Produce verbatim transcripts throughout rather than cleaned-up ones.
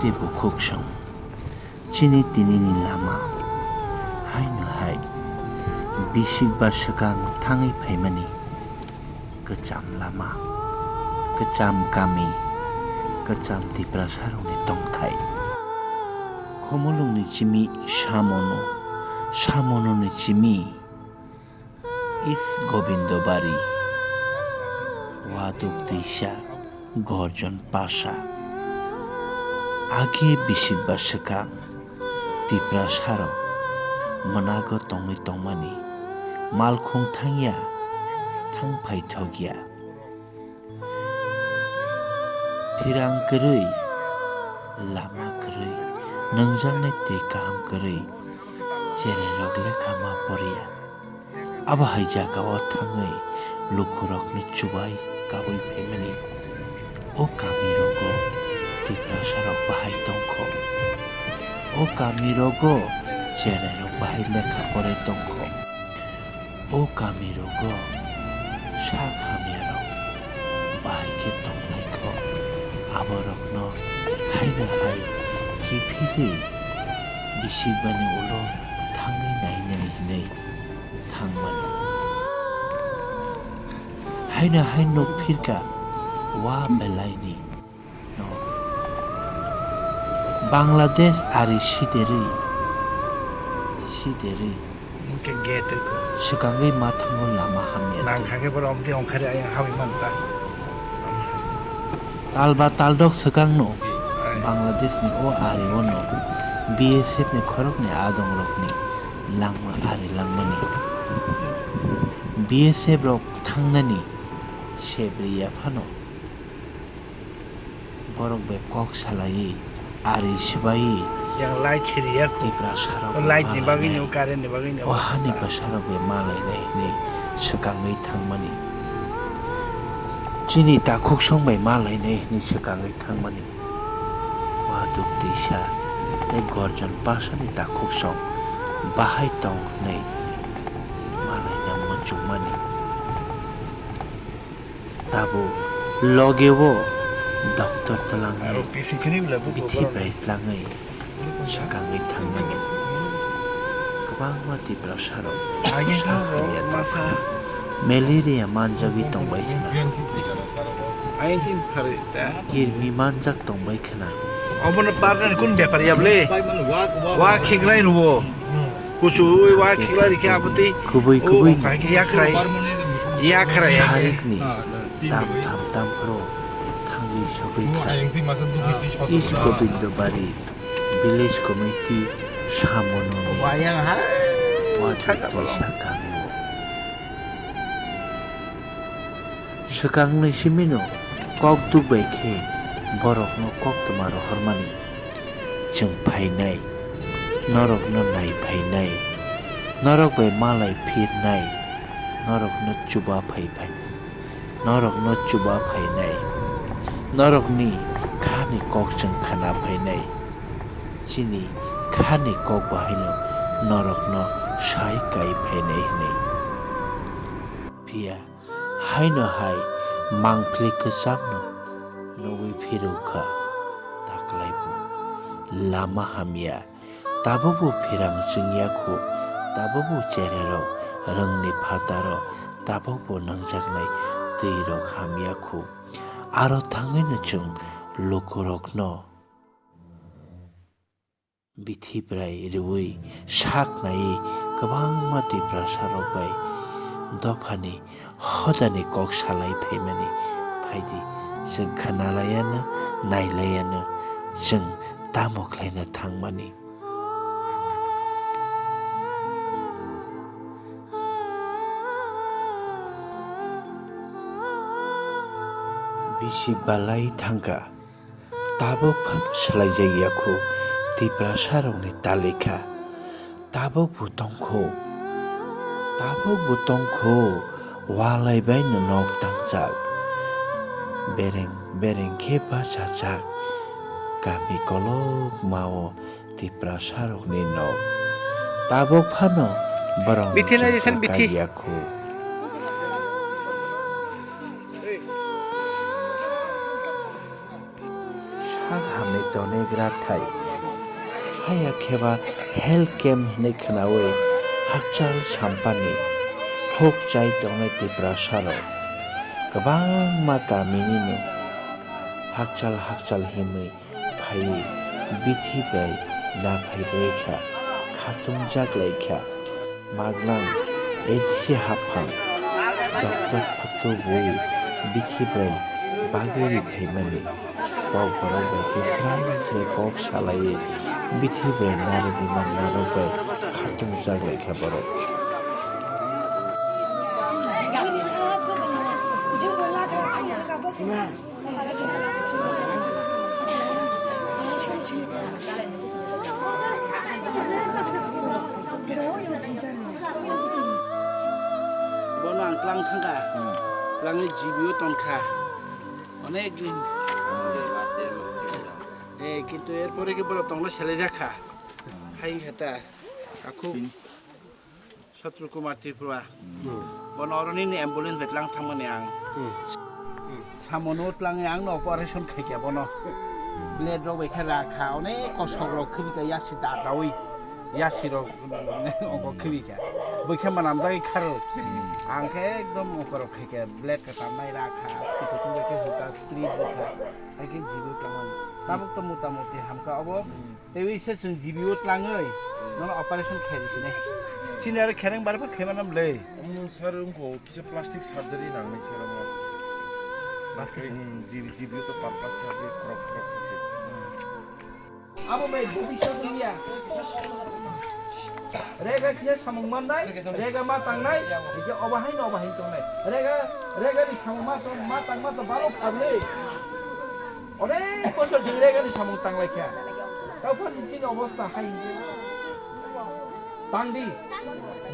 tei bukhuk song. Chini tinini lama haino hai bisik ba swkang thangwi phaimani kwcham lama, kwcham kami, kwcham Tiprasarokni tongthai. Khumulwngni chimi samono, samononi chimi East Gobindobari, Waduk Twisa, Gorjon Pasa. Agi bisik ba swkang Tiprasarok mwnago tongwi tongmani, malkhung thangya, thang phaithokya. Phirang kwrwi, lama kwrwi, nungjaknai twi kaham kwrwi, cherairok lekha ma poriya. Abo hai jagao thangwi lukurokni chubai kabui phaimani. O kamirogo Tiprasarok bahai tongkho. O kamirogo cherairok bahai lekha porai tongkho. O kamirogo sak hamyarok bahai khe tonglaikho. Aborokno haino hai kiphilwi bisibani ulo thangwi nainani hinwi thangmani. Haino hai nuk phirkha wa belaini nok. Bangladesh ari siderwi, siderwi. Hwnkhe gate swkangwi ma thango lama hamya twi. Nang kha khe borok omtwi ongkhari ayang hawi man ta. Talba taldok swkangno Bangladeshni o ari ono B S F ni khoroknwi adongrokni langma ari langmani. B S F rok thangnani sebriya phano borok bai kok salaiwi ari swbaiwi Yang light khiriya kho. Tiprasarok O bai light ni bagwi malainai. No, current ni bagwi no. O hani bwsarok bai malainai hinwi swkangwi thangmani. Chini takhuksong bai malainai hinwi swkangwi thangmani. Waduk Twisa tei Gorjon Pasani takhuksong bahai tong hinwi malaina muchungmani. Tabuk logeo doctor twlangwi, Aro pising khini bwlai buko bithi borok. Bai twlangwi swkangwi thangmani. Kwbangma Tiprasarok Agini sak rok hamya masa tongkha. Malaria manjagwi tongbai khna. Ayang tin phari ta. Kirmi manjak tongbai khna. Obono parnani kun bepar yable? Wa khiklai rubo. Kuchu ui wa khiklai rikhe abotwi. Kubui, o kubui. Khai khe yakhrai. Yakhrai. Sarikni tam tam tam phro thangwi sogwi kha. Is Gobindobari village committee samono. Wayang ha. Wa thangka twi bolo. Sa kamio. Swkangni simino kok duk bai khe borokno koktwma rohormani. Chwng phainai, norokno nai phainai, norok bai malai phirnai, norokno chuba phai phai, norokno chuba phainai, norokni khani kok chwng khna phainai, chini khani kok bahaino norokno sai kai phainai hwnwi. Phiya haino hai mangpili kwchangno nugwi phirwkha. Taklai bo lama hamya, tabukbo phirang chwngya khu, tabukbo chererok rwngni phataro, tabukbo nangjaknai twirok hamya khu. Aro thangwino chwng lukurokno bithi bwrai rwui sak naiwi kwbangma Tiprasarok bai dophani hodani kok salai phaimani. Phaidi, chwng khwnalaiano, nailaiano, chwng tamo khlaina thangmani. Bisi balai thangkha. Tabuk phano swlaijakya khu Tiprasarokni talikha. Tabukbo tongkho. Tabukbo tongkho. Walai baino nok tangjak. Bereng bereng khe bachajak. Kami kolokmao Tiprasarokni nok. Tabuk phano borokni Bithi nai chwngkha san bithi. Kaiya khu. Sak hamwi Tonegra thai. Haya kheba health camp hinwi khwnawi hakchal sampani huk chai tongnai Tiprasa rok kwbangma kamini no hakchal hakchal himwi phaiwi bithi bai na phaibai kha, khatung jak lai kha. Maglang A D C haphang doctor photo bui bithi bai bagwi ri phaimani kok borok bai khe srai khe kok salaiwi bithi bai narwgwi man narwk bai khatung jak lai kha borok. Bono ang tlang thangkha. Tlangwi G B o tongkha. Onek din. Eh, kintu erpore ki bono tongna selai jakha. Hai khe ta. Aku. Satru Kumar Tripura. Bono oro nini ambulance bai tlang thangmani ang. Samono tlang ang no operation khaikya bono. Blade rok bai khe rakha, onek kosok rok khibika yasi dadawi. Yasi rok ogo khibika. Bai khe manam jagwi kharo. Ang khe ekdom okorok khaikya blade ka tamnai rakha. Kitu bai khe huta strip bukha. Hai khe jibo tangmani. Tabuk to mota moti hamka obo. Tei se chwng G B o tlangwi nono operation khairi sinai. Sini aro khereng bar khe manam le. Omo sir wngkho kisa plastic surgery nangnai sir omo. Plastic surgery? Hmm, G B, G B o to pal pal surgery khorok khorok se se. Abo bai bobiswt wngya. Rega kisa samung mannai, rega ma tangnai, hingke obo haino obo haino tongnai. Rega, rega ni samung ma tong, ma tangma to baro phagle. Onek bosor jing rega ni samung tang lai kha. Tau phani chini obostha hai hinke. Tang di.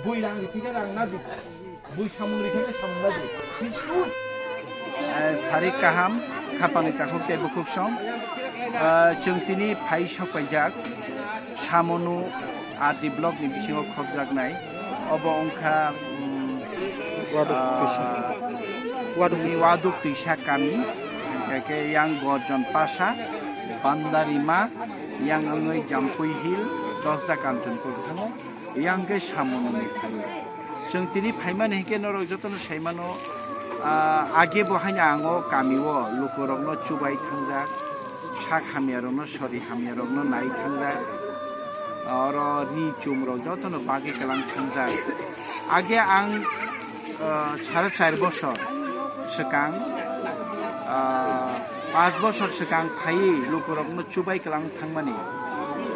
Bui rang ri thike rang na di. Bui samung ri thike samung na di. Pintu. Eh, sari kaham, khapangni takhuk tei bukhuk song. Eh, chwng tini phai sok paijak. Samonu R D block ni bisingo khobjaknai. Obo wngkha, mm, Waduk ah, Tuisa. Waduk ni Tuisa. Waduk Tuisa kami, hingkhe yang Gorjon Pasa, Bandarima, yang wngwi Jampui Hill, Dosda Kanchanpur thango, yang khe Samonu ni thango. Chwng tini phaimani hinkhe norok jotono saimano, ah, age bo haino ang o kami o lukurokno chubai thangjak. Sak hamya rokno, sori hamya rokno nai thangjak. Oro ri chum rok jotono bagwi kelang thangjak. Age ang, ah, sare char bosor swkang, ah, panch bosor swkang phaiwi lukurokno chubai kelang thangmani,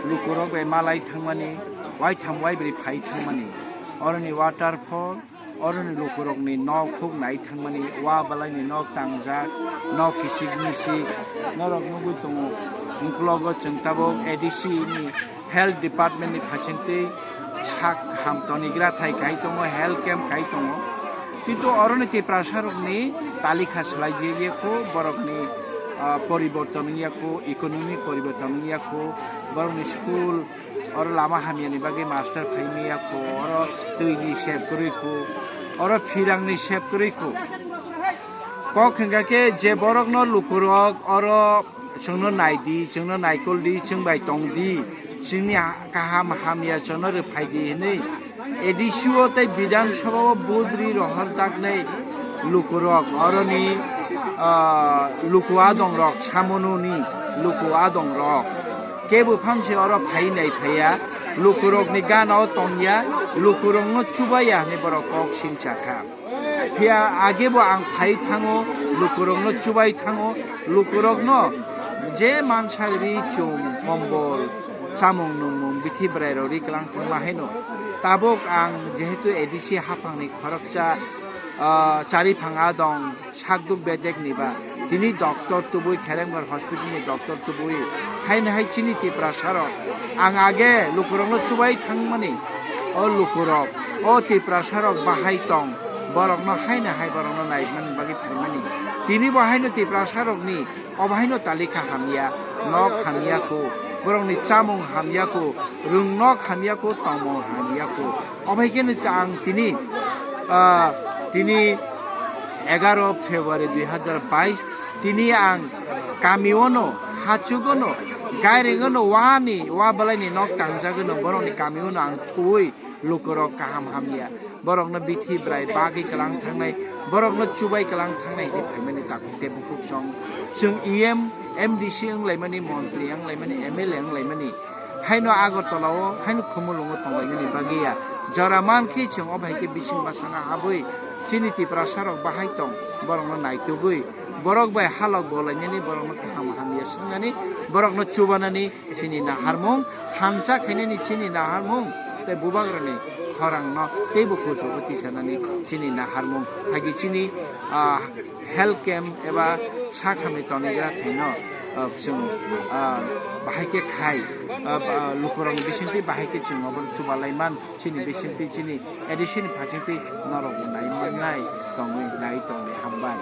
lukurok bai malai thangmani, waitham waibrwi phai thangmani, oroni waterfall, Oroni lukurokni nok huk nai thangmani, wa balaini nok tangjak, nok kisik misik, norok nugwi tongo. Uklogo chwng tabuk A D C ni health department ni phaisingtwi sak ham tonigra thai khai tongo, health camp khai tongo. Kintu oroni Tiprasa rokni talikha swlai jiyakho, borokni, ah, poriborton wngya kho, economy poriborton wngya kho, borokni school, Oro lama hamyani bagwi master phai maya kho, oro twini sep kwrwi kho, oro phirangni sep kwrwi kho. Kok hwnkha khe je borokno lukurok oro chwngno nai di, chwngno naikol di, chwng bai tong di, chwngni ha-, kaham hamya chwngno rwphai di hwnwi A D C o tei Bidhan Sabha o budri rohorjaknai lukurok oroni, ah, luku adongrok, Samonuni luku adongrok. Kebo phamsi oro phai nai phaiya, lukurokni gana o tongya, lukurokno chubaya hwnwi borok kok singcha kha. Phiya age bo ang phai thango, lukurokno chubai thango, lukurokno je mansak ri chum, kombol, chamung nungmung bithi bwrairok ri kwlang thangma haino. Tabuk ang jehetu A D C haphangni khoroksa, ah, chariphang adong, sakduk bedek ni ba tini doctor tubui Kherengbar hospital ni doctor tubui haino hai chini Tiprasa rok ang age lukurokno chubai thangmani o lukurok o Tiprasa rok bahai tong borokno haino hai borokno naimani bagwi phaimani tini bo haino Tiprasa rokni obo haino talika hamya nok hamya kho borokni chamung hamya kho rung nok hamya kho tongmung hamya kho obo hai kheno ang tini ah, tini egaro February dui hazar bais tini ang kami ono, hachugono, Gairing no wani, wa belai ni nok tangjak no borok ni kami no ang thui lukurok kaham hamya. Borok no bithi brai bagwi kalang thangnai, borok no chubai kalang thangnai di phaimani takhuk tei bukhuk song. Chwng E M, M D C wng laimani, montri wng laimani, M L A wng laimani. Haino Agartala o, haino Khumulwng o tong laimani bagwi ya. Jora man khe chwng o bai khe bising basanga habwi chini Tiprasa rok bahai tong, borok no naitugwi, borok bai halok bo lainani, borok no kaham hamya swngnani, borok no chubanani, chini naharmung, thansa khainani chini naharmung, tei bubagrani khorangno teibo kuchugo tisanani chini naharmung, hagi chini, ah, health camp eba sak hamni tonigra thaino, ah, chwng, ah, bahai khe khai, ah, ba-, lukurokni bisingtwi bahai khe chwng obo chubalaiman, chini bisingtwi chini A D C ni phasingtwi norokbo nai mannai tongwi nai tongwi hambai.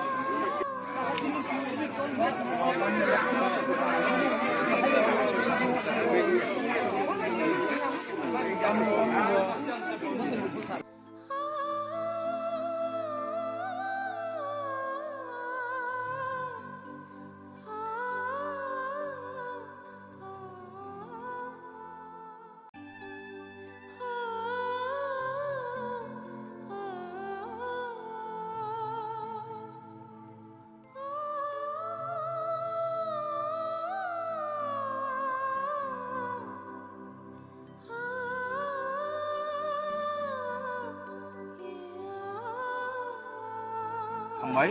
Hambai,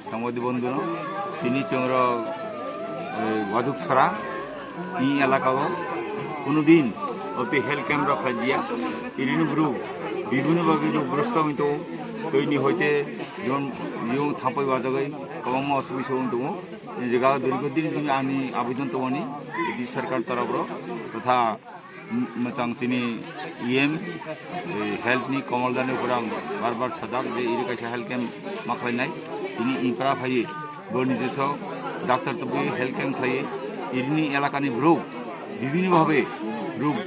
sangbadik bondhuno, tini chwng rok, eh, Waduksora ni elaka o kuno din o twi health camp rok khlai dia. Irini bru bibini bagwi rok grosto wngwi tongo, twi ni hoite jon yung thampoi wajagwi kwbangma osubisa wngwi tongo. Ni jaga o dirgho din tini ani abejon tongmani, Britishni sarkar torop rok totha M-, mwchang chini E M, eh, health ni Kamal Dani Khurang bar bar sajak je iri kaisa health camp ma khlainai. Tini impra phaiwi bo nijesa doctor tubui health camp khlaiwi irini elakani borok bibhinno bhabe rok,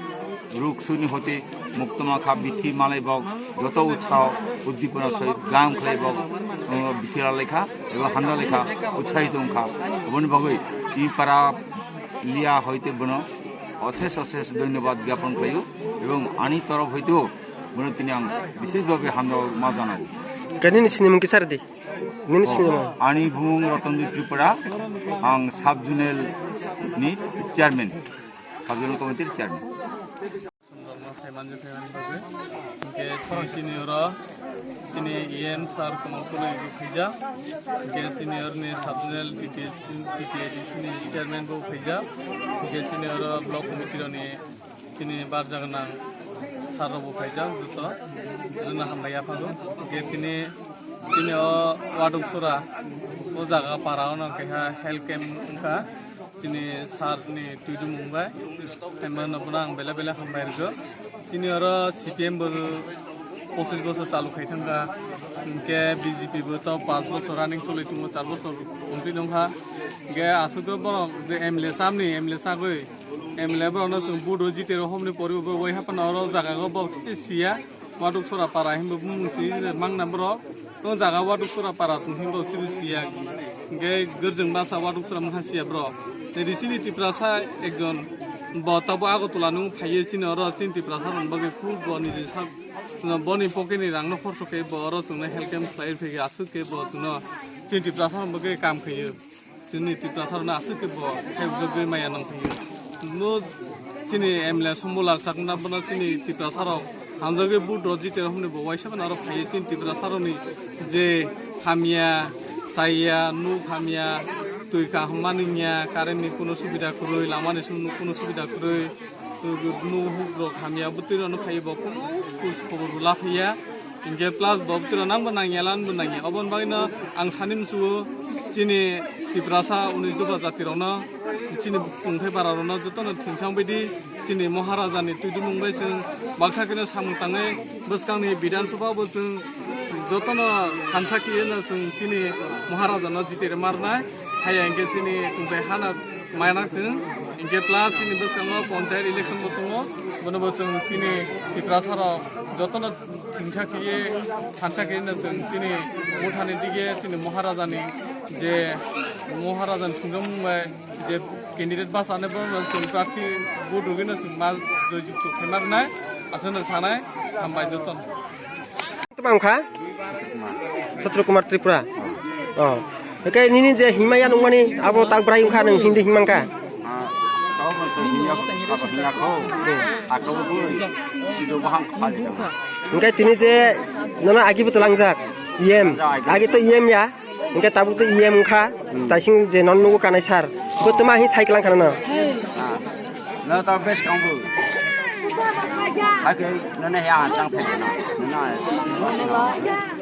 rok suni hote mukto ma kha, bithi malai bok joto utsaho uddipona sohit gam khlai bok, eh, bithi lalai kha eba hamya lai kha, utsahito wng kha. Oboni bagwi impra liya hoite bono osesh osesh dhonyobad gyapon khlaio ebong ani torof hoitewo bono tini ang bishesh bhabe hamjaokma janao. Khe nini sinimung kisa rwdi? Nini sinimung? Ani bumung Rotonjit Tripura, ang sub zonal ni chairman, sub zonal committee ni chairman. Songrokno phaimanjak khaimani bagwi. Hinkhe chini senior o, chini E M sir Kamal Koloi bo phaijak. Hinkhe senior ni sub zonal T T A D C ni chairman bo phaijak. Hinkhe senior o block committee rokni chini barjagnang sir rok bo phaijak joto. Jotono hambai yaphago. Hinkhe tini, tini o Waduksora o jaga para o no keha health camp wngkha. Chini sir ni twidumung bai. Haimano bono ang belai belai hambai rwgo. Chini oro C P M bo pochis bochor chalu khai thangkha. Hinkhe B J P bo to panch bochor running choli tongo, char bochor complete wngkha. Hinkhe aswk borok je M L A chamni, M L A chagwi, M L A borokno chwng vote o jitero homni poribo bo wai haphano oro jaga o bok se siya. Waduksora para hinba bumung si mangna borok. Tong jaga Waduksora para tong hinba sibo siya. Hinkhe Gwrjwng Basa Waduksora mungha siya borok. Tei chini Tiprasa ekjon bo tabo Agartala nung phaiye chini oro chini Tiprasa rok bagwi khub bo niji sak, boni pocket ni rang no khorso khe bo oro chwngno health camp khlai phai aswk khe bo chwngno chini Tiprasa rok bagwi kam khaio. Chini Tiprasa rokno aswk khe bo helpjagwi maya nang phaiyo. No chini M L A Sombulal Chakma bono chini Tiprasa rok hamjagwi vote rw jite rw hwnwi bo waisa mano oro phaiwi chini Tiprasa rokni je hamya, chaya, nuk hamya, twi kaham manwngya, current ni kuno subida kwrwi, lama ni sum-, kuno subida kwrwi, nuk huk rok hamya, bwtwi rokno phaiwi bo kuno khus khobor bo laphaiya. Hinkhe plus bo bwtwirok nangbo nangya, lanbo nangya. Oboni bagwino ang sani musugo chini Tiprasa unis dopha jatirokno, chini tongthai bararokno jotono thingsang baidi chini Maharajani twidumung bai chwng baksa kheno samung tangwi bwskangni Bidhan Sabha bo chwng jotono thansa khiyeno chwng chini Maharajano jitire marnai. Haiya hinkhe chini tongthai hana maina chwng Hinkhe plus chini bwskango panchayat election bo tongo, bono bo chwng chini Tiprasa rok jotono thengsa khiye, thansa khiye no chwng chini mothani dige chini Maharaja ni je Maharaja ni sumjak mung bai je candidate basa ne bono chwng prarthi vote rwgwi no chwng ma joyjukto khe ma rwnai, aswk no sanai, hambai jotono. Tama wngkha? Chhatruk Kumar Tripura. Oh. Oke, nini je himaya nungmani abo tak bwrai wngkha, nung hindi himangkha? Ah, kau man tu hinya, apa hinya kau? Aku tu sido bahang kepala. Oke, tini je nana agi betul langjak. Iem. Agi tu iem ya. Hingke tabuk tei E M wngkha, taising je non nugo kanai sir, bo twma hing sai klang khana no. Ah, no ta best kong bu. Hai ke no ne ya tang phe na. No na.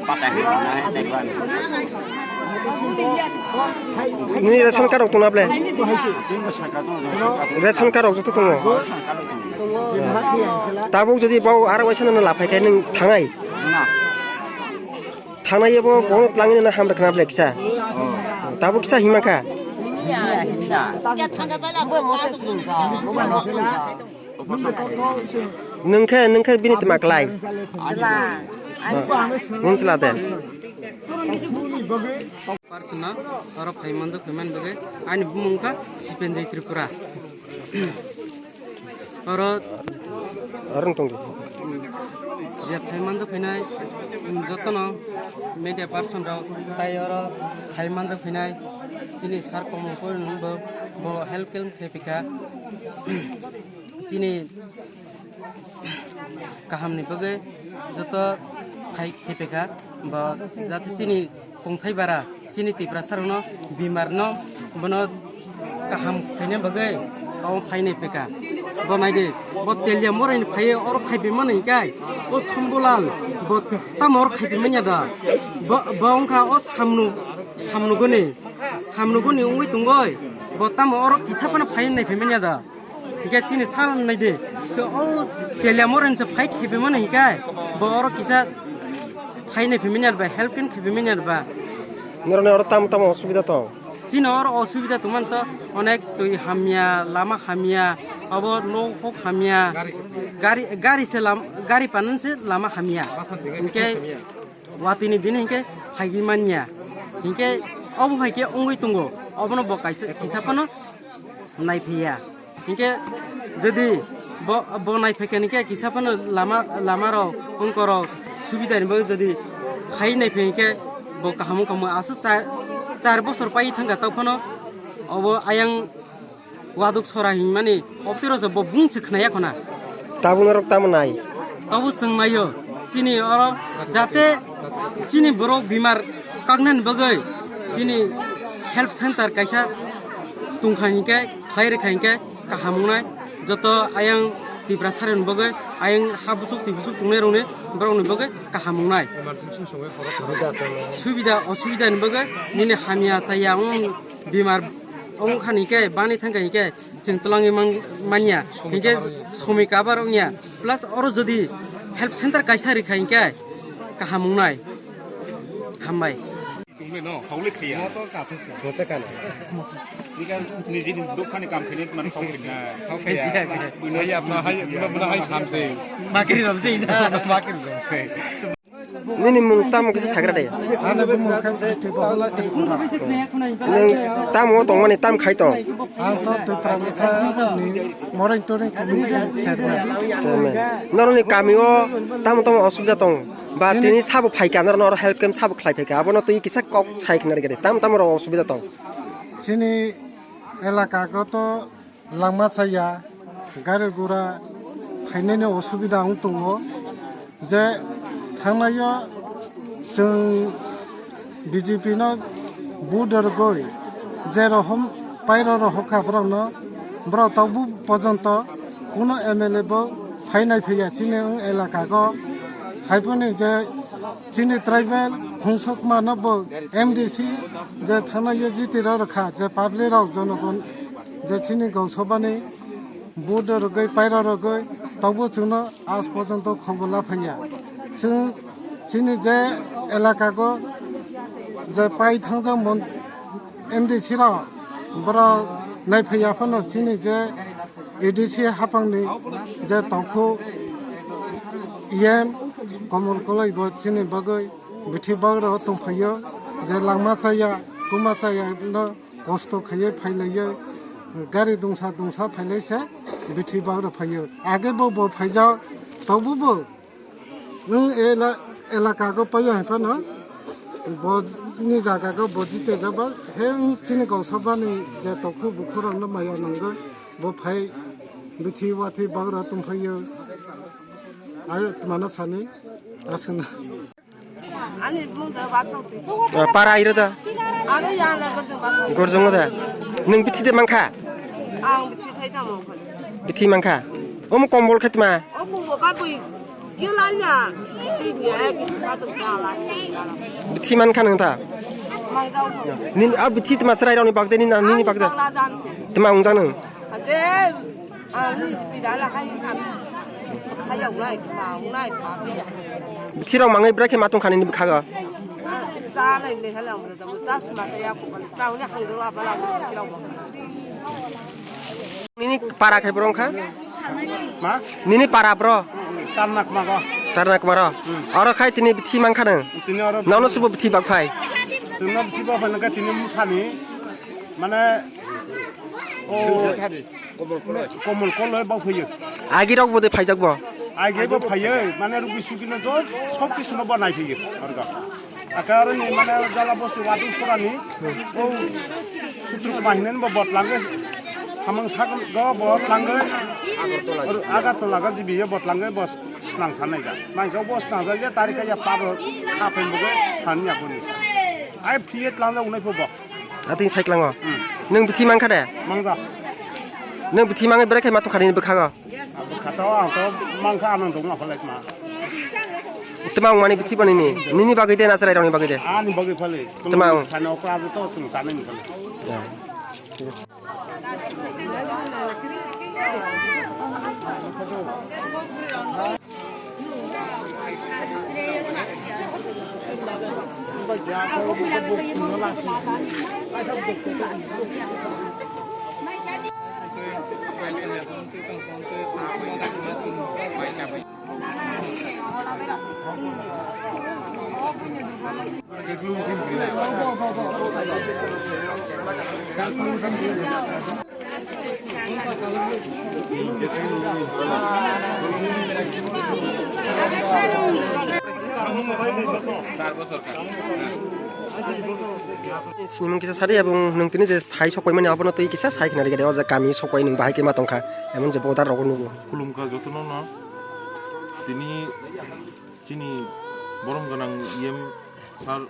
Pakai na he te ban. Nini ration card rok tongna ble? Ration card rok joto tongo. Tabuk jodi bo aro waisa no laphai khe nwng thangnai? Na. Thangnai ebo bono tlangwi nang hamrwk khna ble kisa. Tabuk kisa hima kha. Nwng khe, nwng khe bini twma klai. Nwng chwla de. Person no oro phai manjak, phai man bagwi ani bumung kha Sipenjai Tripura. Oro oro tong di. Je phai manjak phainai, um, jotono media person rok tai oro phai manjak phainai chini sir Komol Poi bo, bo help kelp khe pika chini kaham ni bagwi joto phai khe pika bo jate chini kongthai bara chini Tiprasa rokno bimar no bono kaham khaina bagwi omo phainai peka. Bo naidi, bo Teliamura ni phaiwi oro khaipi mani hinkhe o Sombolal bo tamo oro khaipi manya da? Bo, bo wngkha o samnu, samnuguni, samnuguni wngwi tongoi bo tamo oro kisa phano phaiwi naiphai manya da? Hinkhe chini sal naidi, so o Teliamura ni se phai khaipi mani hinkhe bo oro kisa phai naiphai manya da ba, help khe khaipi manya da ba? Norokni oro tamo tamo osubida tong? Chini oro osubida tongmani to onek twi hamya, lama hamya, abo nok hok hamya. Gari, gari se lam, gari panan se lama hamya. Hinkhe watwi ni dini hinkhe phaigwi manya. Hinkhe obo hai khe wngwi tongo. Obono bo kaisa kisa phano naiphaiya. Hinkhe jodi bo, bo naiphai khe hinkhe kisa phano lama, lama rok, ongko rok subida ni bagwi jodi phai naiphai hinkhe bo kaham wngkha mo. Aswk char, char bosor pai thangkha tei phano obo ayang waduk sora hinmani optiro se bo bung se khnaya khona. Tabuk norok tamo nai? Tabuk chwng naio chini oro jate chini borok bimar kaknani bagwi chini health center kaisa tongkha hinkhe khlai rwkha hinkhe kaham wngnai, joto ayang Tiprasa rokni bagwi, ayang ha buchuk twi buchuk tongnai rokni, borokni bagwi kaham wngnai. Emergency songwi khorok subida, osubida ni bagwi nini hamya chaya wng bimar wngkha hinkhe bani thangkha hinkhe chwng twlangwi man-, manya hinkhe somoi kabar wngya, plus oro jodi health center kaisa rikha hinkhe kaham wngnai. Hambai. Tungwi no, hawle khaya. Moto kathok. Moto kana. Nika nijini dophani kam khini mani khaw khini. Khaw khaya. Hai apna hai, muna, muna hai samse. Bakri ramse ida. Bakri ramse. Nini mung tamo kisa sagra de? Ani bumung khe Tibo. Nung tamo tongmani tam khai tong? Ang to Tipra Motha ni Moreng Toreng committee chairman. Chairman. Noroni kami o tamo tamo osubida tong? Ba tini sabo phaikha, norno oro help camp sabo khlai phaikha, abono twi kisa kok sai khna rwgadi, tam tam rok osubida tong? Chini elaka go to langma chaya, gari gura phainani osubida wng tongo, je thangnaio chwng B J P no vote rwgwi je rohom pairo rohorkha borokno, borok tabuk porjonto kuno M L A bo phainai phaiya chini wng elaka go. Haiphano je chini tribal Hungsokma no bo M D C je thana yo jiti rw rwkha, je public rok jonogon je chini Gausobani vote rwgwi paira rwgwi tabuk chwngno aaj porjonto khobor la phaiya. Chwng chini je elaka go je pai thangjak mon-, M D C rok borok Naiphaiya phano chini je A D C haphangni je tongkhu E M Komol Koloi bo chini bagwi bithi bagra tongphaio, je langma chaya, kuma chaya no kosto khaiye phailaiye, gari dungsa dungsa phailaise bithi bagra phaio. Age bo bo phaijak, tobu bo nwng ela-, elaka go paiya hai phano, bo ni jaga go bo jite jaba, he nwng chini Gausabani je tokhu bukhurang no maya nanggo, bo phai bithi wathi bagra tongphaio. Ai tmano sani aswkno. Ani bumung da bathang twi. Ah, para iro da. Aro yang la gojong bathang. Gorjong da. Nwng bithi de mankha? Ang bithi thai tamo. Bithi mankha. Omo kombol khatma. O bumung ba bui. Kyo la nya. Bithi nya, bithi ba to da la. Bithi mankha nwng ta. Mai da. Nin a bithi tma srai roni bagde nin nini bagde. Tma ungda nwng. Ade. Bithi rok mangai bwrwi khe ma tong kha nini bwkhago. Nini para khe bwrwi wngkha? Ma? Nini para bro? Tarnak mago. Tarnak maro? Hmm. Oro khai tini bithi mankha nang? Tini oro. Nono sibo bithi bak phai? Tini bithi bak phai nangkha tini mthani. Mane. O. Komol Koloi bo phaio. Agi rok bo de phaijak bo? Agi bo phaio, mane rugwi sugwi no jo sob kisu no bo nai phaio, orga. Aka aro ni mane jala bostu wadu surani, o sutru kuma hinen bo botlange, samang sak go botlange, Agartala ga jibi yo botlange bo snang sanai ga. Nang jo bo snang ja ya tari ka ya paro, ha phen bo ge han ya bo ni. Ai phiye tlang ja unai pho bo. Atwng sai klango. Hmm. Nwng bithi mankha de? Mangja. Nwng bithi mangwi bwrwi khai ma tong kha nini bwkhago? Bwkha to ang to mankha, ano dong ma phalai ma. Tma wngmani bithi bo nini? Nini bagwi de na chwrai rokni bagwi de? Ani bagwi phalai. Tma wng. Sano ko abo to chwng chanai ni phalai. Ya. Sinimung kisa sadi abong nwng tini je phai sok paimani abono twi kisa sai khna rikadi o je kami sok pai nwng bahai khe ma tongkha emon je bodar rogo nugo. Khulumkha jotono no tini chini borom gwnang E M sir,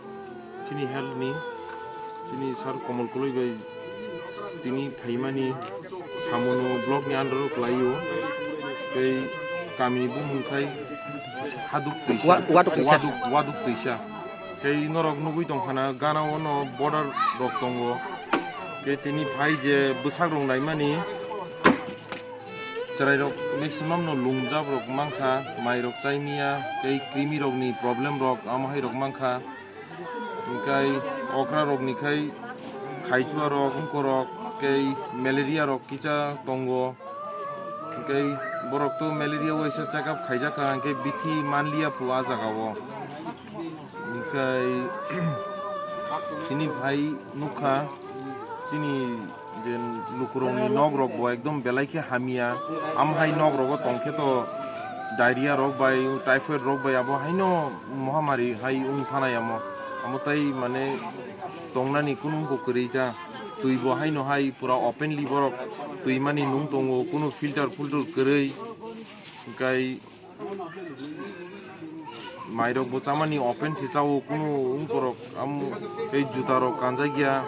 chini health ni, chini sir Komol Koloi bai tini phaimani samono block ni under o kwlaio, tei kami ni bumung khai Haduk Twisa, Wa-, Waduk Twisa. Waduk, Waduk Twisa. Tei norok nugui tongkhana gana o no border rok tongo, tei tini phai je bwsak rok naimani. Chwrairok maximum no lungjak rok mankha, mairok chaimiya, tei krimi rokni problem rok, amo hai rok mankha. Hingkai okra rokni khai khaichua rok, wngkorok, tei malaria rok kisa tongo. Hingkai borok to malaria waisa check up khaijakha, hingkai bithi manliya phu a jagao. Hingkai tini phai nukha chini je lukurokni nok rok bo ekdom belai khe hamya. Am hai nok rogo tongkhe to diarrhea rok bai, typhoid rok bai abo haino mohamari hai wng thanai amo. Amo tai mane tongnani kunu bo kwrwi ta. Twi bo haino hai pura openly borok twi mani nung tongo, kunu filter fulter kwrwi. Hingkai Mairok bo chamani open se chao, kunu wngkorok am tei juta rok kanjak ya,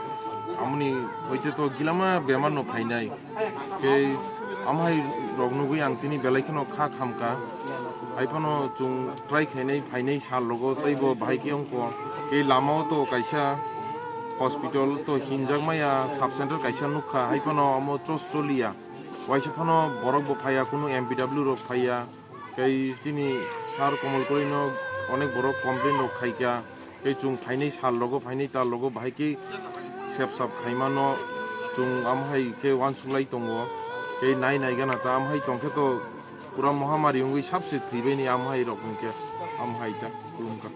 amoni hoite to gilama bemar no phainai. Tei amhai rok nugui ang tini belai kheno kha khamka. Hai phano chwng try khainai phainai sal rogo tei bo bahai khe wngkho. Tei lama o to kaisa hospital to hinjak maya sub center kaisa nukha, hai phano amo chos choliya. Waisa phano borok bo phaiya, kunu M P W rok phaiya. Tei chini sir Komol Koloi no onek borok complain rok khaikha. Tei chwng phainai sal rogo, phainai tal rogo bahai khe sep sap khaimano. Chwng amo hai khe uansuk lai tongo. Tei nai nai gana ta amo hai tong khe to pura mohamari wngwi sabse thwibaini amo hai rok hwn khe amo hai ta khulumkha.